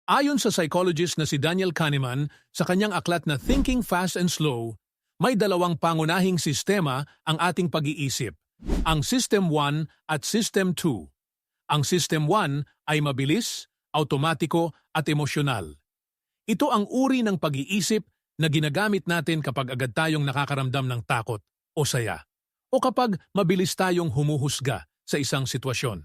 Ayon sa psychologist na si Daniel Kahneman, sa kanyang aklat na Thinking Fast and Slow, may dalawang pangunahing sistema ang ating pag-iisip, ang System 1 at System 2. Ang System 1 ay mabilis, automatiko at emosyonal. Ito ang uri ng pag-iisip na ginagamit natin kapag agad tayong nakakaramdam ng takot o saya, o kapag mabilis tayong humuhusga sa isang sitwasyon.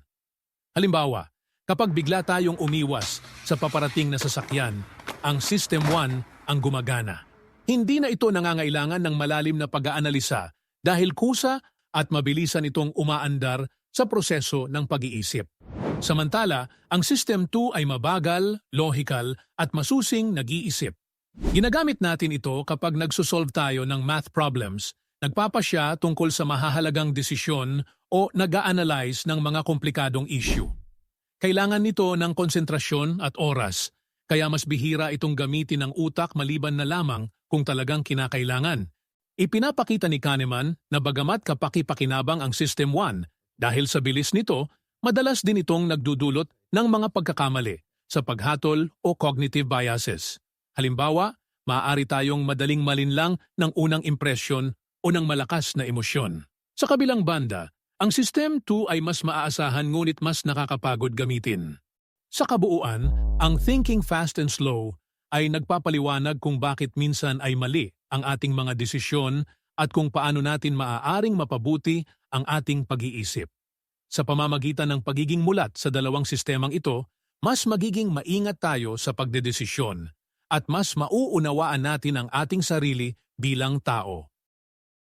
Halimbawa, kapag bigla tayong umiwas sa paparating na sasakyan, ang System 1 ang gumagana. Hindi na ito nangangailangan ng malalim na pag-aanalisa dahil kusa at mabilisan itong umaandar sa proseso ng pag-iisip. Samantala, ang System 2 ay mabagal, logical at masusing nag-iisip. Ginagamit natin ito kapag nagsosolve tayo ng math problems, nagpapasya tungkol sa mahahalagang desisyon o nag-a-analyze ng mga komplikadong issue. Kailangan nito ng konsentrasyon at oras, kaya mas bihira itong gamitin ng utak maliban na lamang kung talagang kinakailangan. Ipinapakita ni Kahneman na bagamat kapaki-pakinabang ang System 1, dahil sa bilis nito, madalas din itong nagdudulot ng mga pagkakamali sa paghatol o cognitive biases. Halimbawa, maaari tayong madaling malinlang ng unang impresyon o ng malakas na emosyon. Sa kabilang banda, ang System 2 ay mas maaasahan ngunit mas nakakapagod gamitin. Sa kabuuan, ang Thinking Fast and Slow ay nagpapaliwanag kung bakit minsan ay mali ang ating mga desisyon at kung paano natin maaaring mapabuti ang ating pag-iisip. Sa pamamagitan ng pagiging mulat sa dalawang sistemang ito, mas magiging maingat tayo sa pagdedesisyon at mas mauunawaan natin ang ating sarili bilang tao.